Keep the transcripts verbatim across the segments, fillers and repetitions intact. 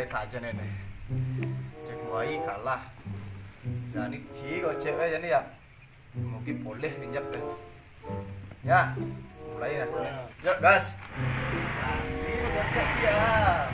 Aja nih, nih. Cek wai kalah. Jani ci kok cek aja nih ya. Mungkin boleh injak deh. Ya, mulai nasanya. Yuk, gas. Ini udah siap-siap.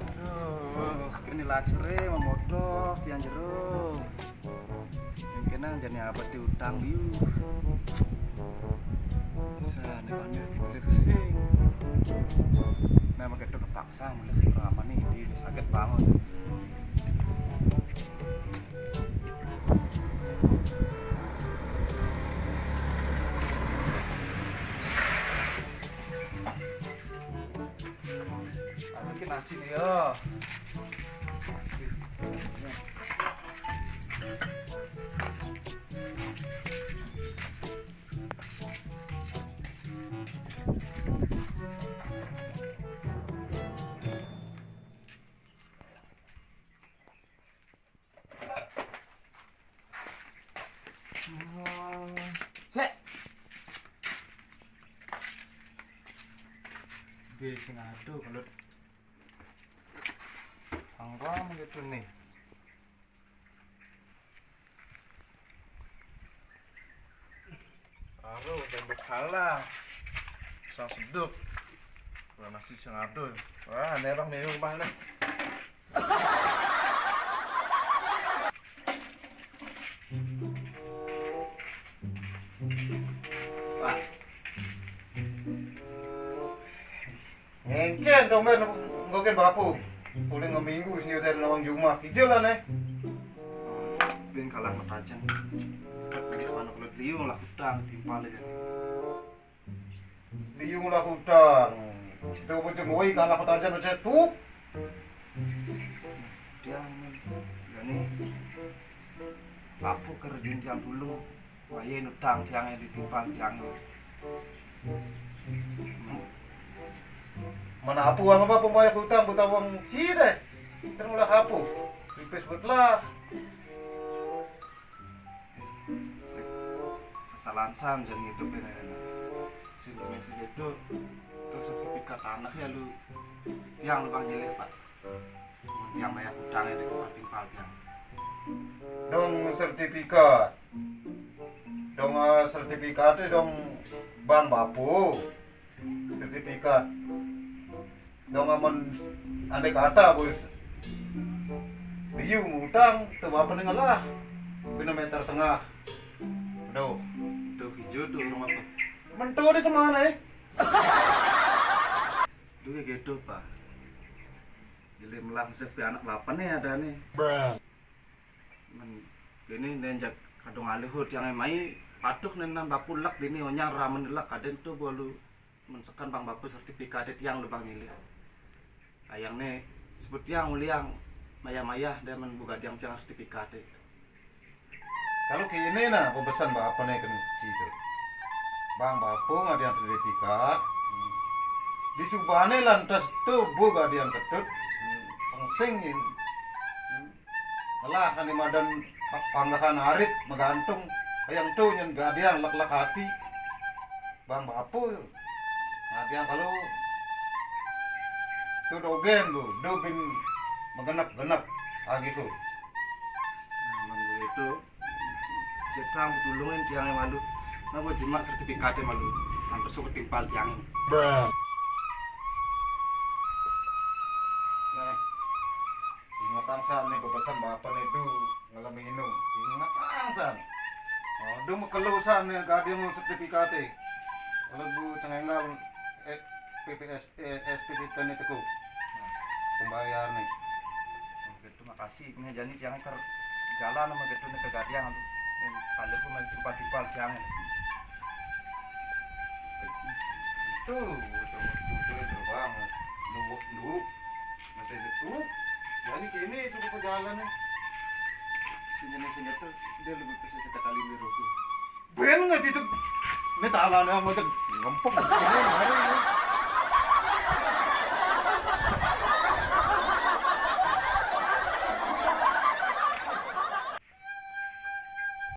Aduh, kene lacure mamodoh tiang jero. Yang kena jani apa diutang liu. Sa ne bang ne mulih sing. Nah, makai tu kepaksa mulih sing apa nih di sakit bangun. Aku ke nasi nih ya. Sek. Be sing ado kalau angkong gitu nih. Aro tembok kalah. Sang sedep. Lah masih sing ado. Wah, aneh bang mewah mah nih. Wah. Ngengken dong, men, nggokin bapu. Paling ngeminggu sini udah nawang jumah. Kijil lah, nih. Bin kalah matajan. Kan pilih mana kalau liung lah hutang timpal aja nih. Liung lah hutang. Itu bocah ngoi kalah matajan bocah tuh. Tiang, men. Jani bapu kerjun tiang dulu. Wah, iya, utang tiangnya ditimpal tiangnya. Mana apa uang apa pembayar utang, utang uang cide. Kita mulai apa? Pipis betlah. Sesalansan jan hidup ini. Sing kami segitu. Terus sertifikat tanah ya lu. Tiang lu bang nyilih, Pak. Yang bayar utangnya di tempat timpal tiang. Dong sertifikat. Dong, eh, sertifikat itu dong bang bapu. Sertifikat. Dong aman andai kata bos. Liu ngutang tuh bapak nih ngelah. Bina meter tengah. Aduh. Tuh hijau tuh orang apa? Mentu di semana eh? Tuh kayak gitu, Pak. Jadi melah sepi anak bapak nih ada nih. Men, kene nenjak kadung alih hut yang emai patuk nenan bapulak dini onyang ramen lak kaden tu bolu mensekan bang bapu sertifikat tiang lu bang nyilih. Ayang ne sebut tiang uliang maya-maya dia men buka diang tiang sertifikat. Kalau kene nah pebesan bapak ne kene situ. Bang bapu ngadiang sertifikat. Di subane lantas tu bu gadiang ketut. Pengsing in. Ngelah kan di madan pa-, panggahan arit megantung. Yang tu nyen gadiang lek-lek hati. Bang bapu. Ngadiang kalau tu dogen tu, do bin megenep-genep agi tu. Nah, men begitu, kita tulungin tiangnya malu. Napa jemak sertifikatnya malu? Kan besok ketimpal tiangnya. Nah, ingat angsan nih, pesan bapak nih, du, ngalami inum. Ingat angsan. Oh, du, mekelusan nih, gadiang sertifikatnya. Kalau bu cengenggal, eh, P P S, eh, S P P T nih, teku. Nah, pembayar nih. Oke. Terima kasih, ini jani tiang ker jalan sama gitu nih kegadian. Kalau pun main timpal-timpal tiang. Tuh, betul, betul, betul, betul banget. Nunggu, nunggu. Masih itu. Jadi kini Eh, suka ko jalan eh. Sini nih sini tuh, dia lebih pesen sekali di ruku. Ben nggak cicak. Ini talan yang ngocek ngempok. Sini, mari, ya.